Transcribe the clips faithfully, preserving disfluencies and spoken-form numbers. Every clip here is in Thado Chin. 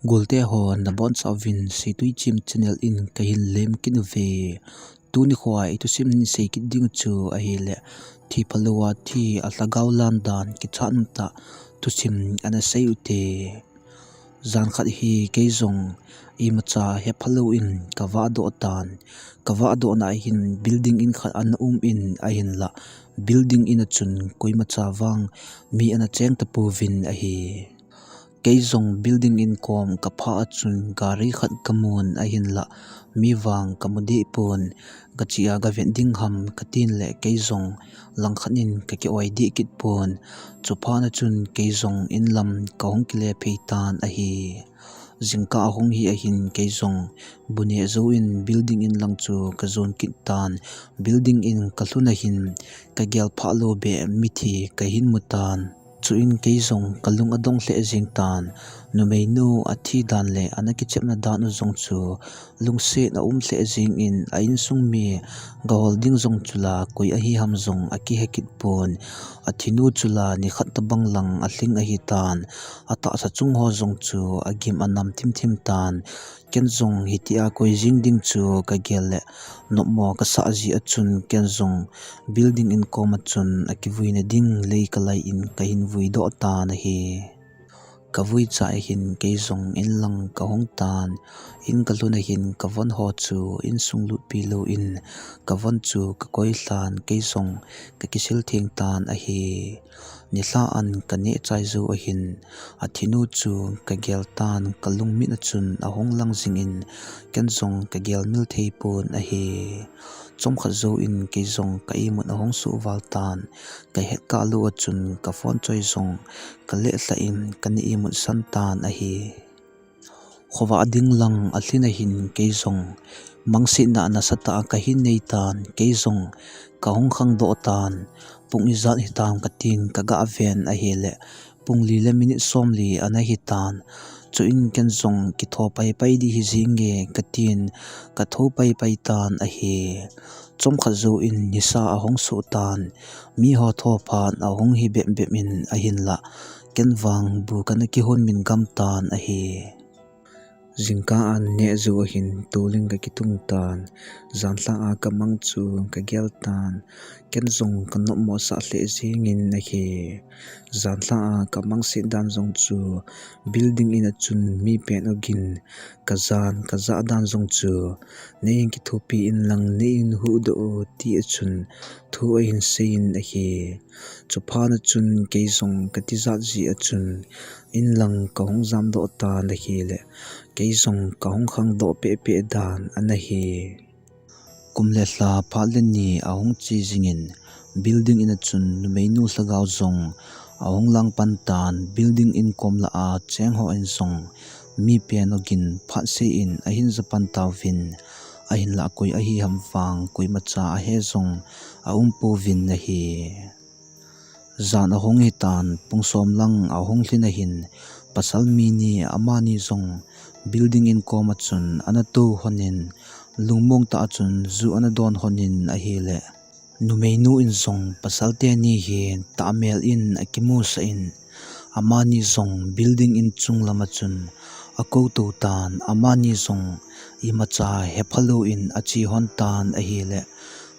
Golte ho nabonchauvin Seitui Chim channel in kahin lemkit uve. Tuni khoa ithusim hin seikit ding chu ahile, thi phalou a thi, alhagao lan dan kichat umtah thusim ana sei ute. Jan khat hi kei jong imacha hephalou in kavahdoh tan. Kavahdohna a hin building in khat ana um in ahinlah, building in a chun koimacha vang mi ana cheng tapouvin ahi. Kei jong building in kom kaphah a chun gari khat kamun ahinlah, mi vang kamu dehpon, kache a gavet ding ham katin le kei jong langkhat in kaki-oi dehkit pon. Chuphat a chun kei jong inlam kahung kile phei tan ahi. Jingkah ahung hi a hin kei jong bu neh jouvin building in lang chu kajon kit tan. Building in kalhun a hin kagel phah lou beh mithi kahin mu tan. Chuin kei jong kalung adong lheh jeng tan. Numeinu athi dan le ana kichepna dan u jong chu lungset aum lheh jengin a insung mi gahol ding jong chula koi ahi ham jong akihe kit pon. Athinu chula nikhat tabang lang alhing ahitan. Atahsa chung ho jong chu agim anam thimthim tan. Ken jong hitia koi jeng ding chu kagel le nopmo kasah jeh a chun ken jong building in kom a chun akivuina ding lei kalai in kahin vuidoh tan ahi. Kavuicha a hin kei jong inlang kahung tan. In kalhun a hin kavon ho chu insung lutpi louvin kavon chu kakoi lhan, kei jong kakisil theng tan ahi. Nilhah an kaneh chai jou a hin athinu chu kagel tan, kalungmit a chun ahung lang jingin ken jong kagel mil thei pon ahi. Chomkhat jouvin kei jong ka imut ahung suh val tan. Kahet kah lou a chun ka phone choi jong kaleh lhah in kana imut san tan ahi. Khovah ding lang alhin a hin kei jong mangsetna nasatah a kahin nei tan, kei jong kahung khangdoh tan. Pung ijat hitam katin kagah ven ahile pung li le minute somli ana hitan. Chuin ken jong kitho paipai ding hi jinge katin kathou paipai tan ahi. Chomkhat jouvin nisa ahung soh tan. Miho tho phat ahung hi bepbep in ahinlah, ken vang bu kana kihon min gam tan ahi. Jingkah an neh jou a hin tolin kakitung tan. Janlhah a kamang chu kagel tan. Ken jong kanopmo sah lheh jengin ahi. Janlhah a kamangset dan jong chu building in a chun mi pen ogin kajan kajah dan jong chu neihin kithopi inlang neihin huhdoh o ti a chun thu ahin seiyin ahi. Chuphat a chun kei jong katijat jeh a chun inlang kahung jamdoh tan ahile kei jong kahung khangdoh pehpeh dan ana hi. Kum le lha phat le ni ahung che jingin building in a chun numeinu lhagao jong ahung lang pan tan. Building in kom lah a cheng ho in jong mi pen ogin phatseh in ahin ja pan tauvin, ahinlah koi ahi ham vang koimacha ahe jong aum pouvin ahi. Jan ahung hitan, pung som lang ahung lhin a hin pasal mi ni, amani jong building in kom a chun ana tou lhonin, lungmong tah a chun ju ana don lhonin ahile numeinu in jong pasal teni hi tahmel in akimusah in, amani jong building in chung lam a chun akou tou tan. Amani jong imacha hephalou in ache lhon tan ahile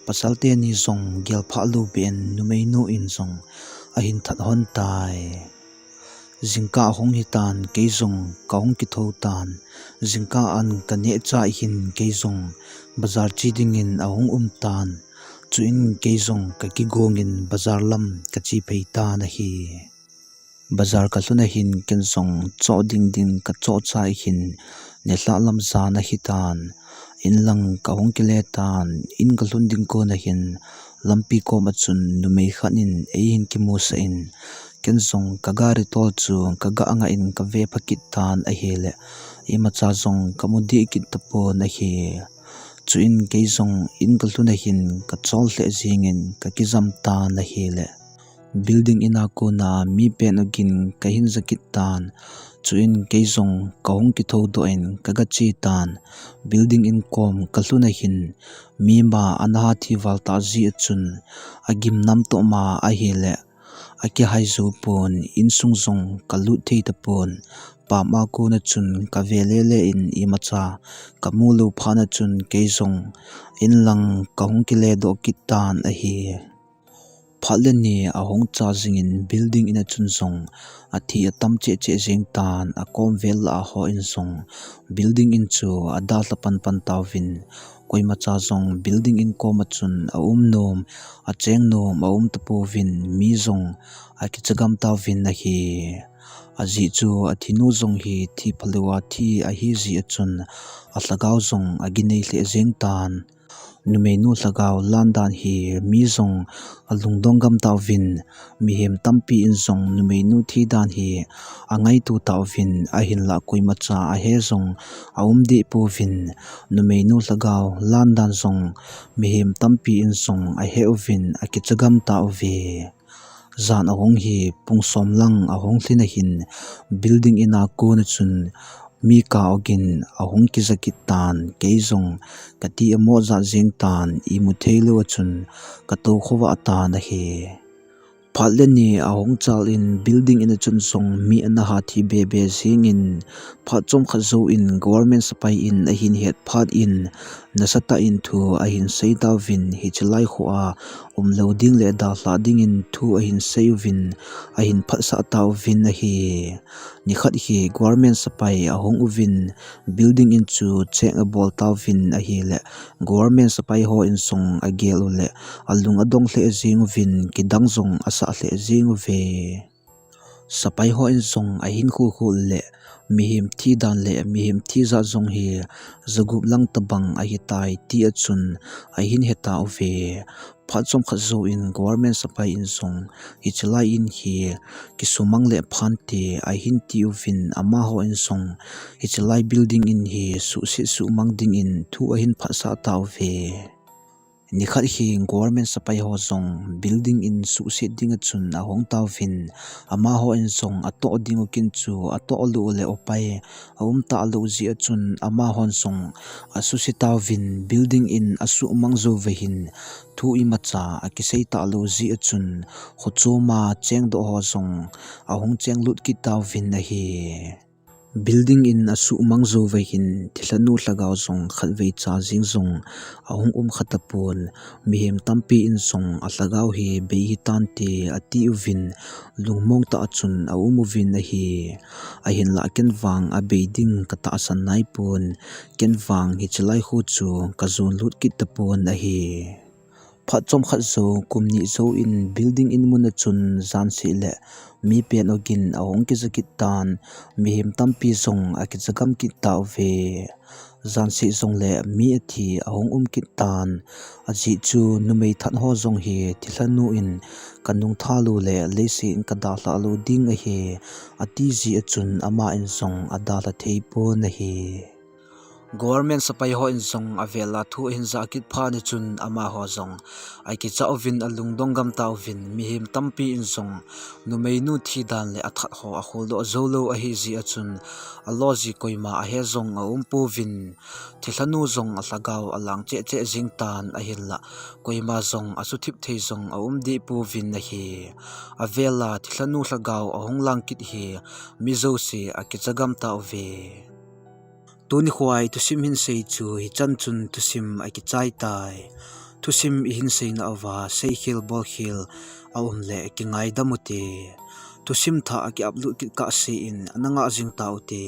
pasal teni jong gelphah lou beh in numeinu in jong ahin that lhon tai. Jingkah ahung hitan, kei jong kahung kithou tan. Jingkah an kaneh chai hin kei jong bazar che dingin ahung um tan. Chuin kei jong kakigongin bazar lam kache phei tan ahi. Bazar kalhun a hin ken jong choh ding ding kachoh chai hin nilhah lam jan ahitan. Inlang kahung kile tan, in kalhun ding kon a hin lampi kom a chun numei khat in eihin kimusah in, ken jong kagari tol chu kagah ngah in kave pha kit tan ahile imacha jong kamu deh kit tapon ahi. Chuin kei jong in kalhun a hin kachol lheh jengin kakijam tan ahile building in a kona mi pen ogin kahin ja kit tan. Chuin kei jong kahung kithoudoh in kaga che tan. Building in kom kalhun a hin mi ma ana ha thi val tah jeh a chun agim nam toh ma ahile akihai jou pon, insung jong kalut thei tapon, pam a kona chun kave lele in imacha kamu lou phat na chun kei jong inlang kahung kile doh kit tan ahi. Phat le ni ahung cha jingin building in a chun jong athi atam cheh cheh jeng tan, akom vel lah a ho in jong building in chu adalha pan pan tauvin, koimacha jong building in kom a chun aum nom, acheng nom aum tapouvin, mi jong akicha gam tauvin ahi. Ajeh chu athinu jong hi thi phalou a thi ahi jeh a chun alhagao jong aginei lheh jeng tan. Numeinu lhagao lan dan hi mi jong alungdong gam tauvin, mihem tampi in jong numeinu thi dan hi angaito tauvin, ahinlah koimacha ahe jong aum deh pouvin, numeinu lhagao lan dan jong mihem tampi in jong ahe uvin, akicha gam tauve. Jan ahung hi pung som lang ahung lhin ahin, building in a kona chun mi kah ogin ahung kija kit tan, kei jong kati amo ja jeng tan, imu thei lou a chun katou khovah tan ahi. Phat le ni ahung chal in building in a chun jong mi ana ha thi be be jingin, phat chomkhat jouvin government sepai in ahin het phat in, nasatah in thu ahin sei tauvin, hiche lai kho a umlou ding le dalha dingin thu ahin sei uvin, ahin phatsah tauvin ahi. Nikhat hi government sepai ahung uvin, building in chu check abol tauvin ahile, government sepai ho in jong agel u le, alung adong lheh jeng uvin, kidang jong asah lheh jeng uve. Sepai ho in jong ahin khu khu le, mihem thi dan le mihem thi jat jong hi jagup lang tabang ahitai ti a chun ahin he tauve. Phat chomkhat jouvin government sepai in jong hiche lai in hi kisumang le phante ahin ti uvin, amaho in jong hiche lai building in hi suhset suhmang dingin thu ahin phatsah tauve. Nikhat hi government sepai ho jong building in suhset ding a chun ahung tauvin, amaho in jong atoh ding u kin chu atoh lou le upai aum talou jeh a chun, amahon jong asuhset tauvin, building in asuhmang jou uva hin thu imacha akisei talou jeh a chun, khochom a chengdoh ho jong ahung chenglut kit tauvin ahi. Building in asuhmang jou uva hin, thilhanu lhagao jong khatvei cha jeng jong ahung um kha tapon, mihem tampi in jong alhagao hi bei hitante ati uvin, lungmong tah a chun aum uvin ahi. Ahinlah ken vang abei ding katahsan naipon, ken vang hiche lai kho chu kajon lut kit tapon ahi. Phat chomkhat jou, kum ni jouvin building in mun a chun janseh le mi pen ogin ahung kija kit tan, mihem tampi jong akicha gam kit tauve. Janseh jongle mi athi ahung um kit tan. Ajeh chu numei that ho jong hi thilhanu in kanung tha lou le leiset in kadalhah lou ding ahi, ati jeh a chun ama in jong adalha thei pon ahi. Government sepai ho in jong avel a thu ahin jah kit phat na chun amaho jong akicha uvin alungdong gam tauvin, mihem tampi in jong numeinu thi dan le athat ho akholdoh jou lou ahi jeh a chun, alo ji koima ahe jong aum pouvin, thilhanu jong alhagao alang cheh cheh jeng tan ahinlah, koima jong asuthip thei jong aum deh pouvin ahi. Avel a thilhanu lhagao ahung lang kit hi mi jouse akicha gam tauve. Tuni khoa i thusim hinsei chu hichan chun thusim akichai tai. Thusim ihin seina uva seikhel bolkhel aum le kingaidam ute. Thusim thah aki upload kit kahsen ana ngah jing taute.